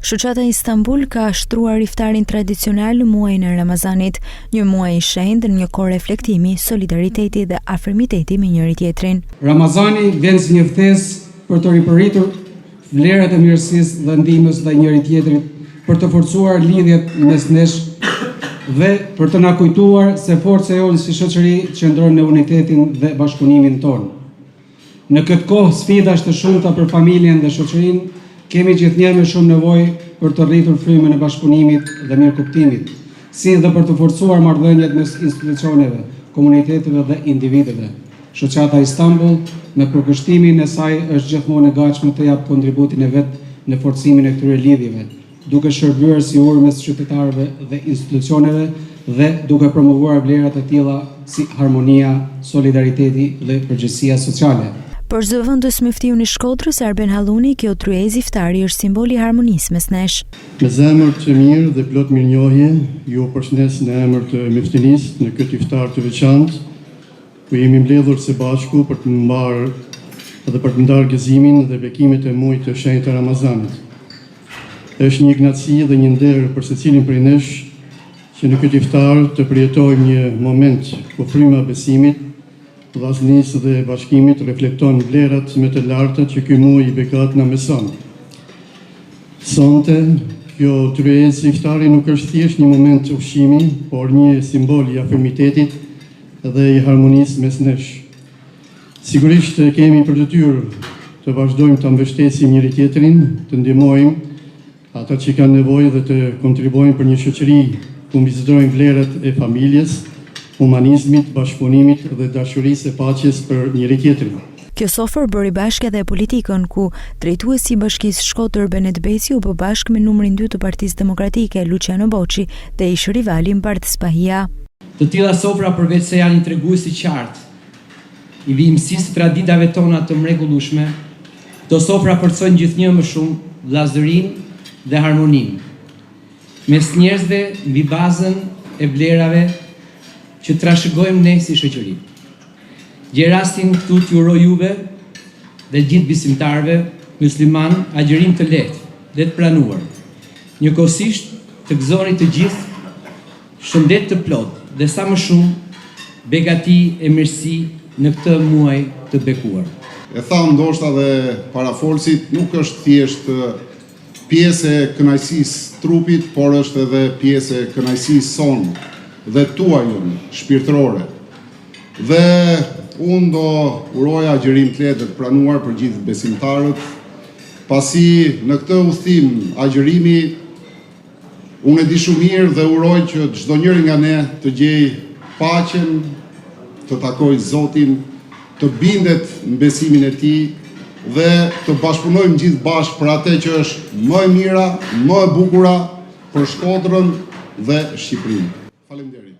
Shoqata Istanbul ka shtruar iftarin tradicional në muajin e Ramazanit, një muaj i shenjtë në një kohë reflektimi, solidariteti dhe afrimiteti me njëri-tjetrin. Ramazani vjen si një ftesë për të ripërtëritur vlerat e mirësisë dhe ndihmës ndaj njëri-tjetrit, për të forcuar lidhjet mes nesh dhe për të na kujtuar se forca jonë si shoqëri qëndron në unitetin dhe bashkëpunimin tonë. Në këtë kohë sfidash të shumta për familjen dhe shoqërinë, kemi gjithnjë më shumë nevojë për të rritur frymën e bashkëpunimit dhe mirëkuptimit, si dhe për të forcuar marrëdhëniet mes institucioneve, komuniteteve dhe individëve. Shoqata Istanbul, me përkushtimin e saj është gjithmonë e gatshme të japë kontributin e vet në forcimin e këtyre lidhjeve, duke shërbyer si urë mes qytetarëve dhe institucioneve dhe duke promovuar vlera të tilla si harmonia, solidariteti dhe përgjegjësia sociale. Për zëvendës myftiun e Shkodrës, Arben Halluni, kjo tryezë iftari është simbol i harmonisë mes nesh. Me zemër të mirë dhe plot mirënjohje, ju përshëndes në emër të myftinisë në këtë iftar të veçantë, ku jemi mbledhur së bashku për të mbarë dhe për të ndarë gëzimin dhe bekimet e muajit të shenjtë të Ramazanit. Është një kënaqësi dhe një nder për secilin prej nesh që në këtë iftar të përjetojmë një moment ku fryma e besimit, vllaznisë dhe bashkimit reflekton vlerat më të larta që ky muaj i begatë na mëson. Sonte, kjo tryezë iftari nuk është thjesht një moment ushqimi, por një simbol i afërmitetit dhe i harmonisë mes nesh. Sigurisht kemi për detyrë të vazhdojmë të mbështesim njëri-tjetrin, të ndihmojmë ata që kanë nevojë dhe të kontribuojmë për një shoqëri ku mbizotërojnë vlerat e familjes, humanizmit, bashkëpunimit dhe dashurisë e paqes për njëri-tjetrin. Kjo sofër bëri bashkë edhe politikën, ku drejtuesi i Bashkisë Shkodër Benet Beci u bë bashkë me numrin 2 të Partisë Demokratike, Luciano Boçi dhe ish-rivalin Bardh Spahia. Të tilla sofra përveç se janë një tregues i qartë i vijimësisë së traditave tona të mrekullueshme, këto sofra forcojnë gjithnjë më shumë vëllazërinë dhe harmoninë mes njerëzve mbi bazën e vlerave që trashëgojmë ne si shoqëri. Gjej rastin këtu t'ju uroj juve dhe gjithë besimtarëve myslimanë agjërim të lehtë dhe të pranuar. Njëkohësisht të gëzoni të gjithë shëndet të plotë dhe sa më shumë begati e mirësi në këtë muaj të bekuar. E thanë ndoshta dhe parafolësit, nuk është thjesht pjesë e kënaqësisë trupit, por është edhe pjesë e kënaqësisë sonë dhe tuajën shpirtërore. Dhe unë do uroja agjërim të lehtë dhe të pranuar për gjithë besimtarët, pasi në këtë udhëtim agjërimi Unë e di shumë mirë dhe uroj që çdonjëri nga ne të gjejë paqen, të takojë Zotin, të bindet në besimin e tij dhe të bashkëpunojmë gjithë bashkë për atë që është më e mira, më e bukura për Shkodrën dhe Shqipërinë. Faleminderit.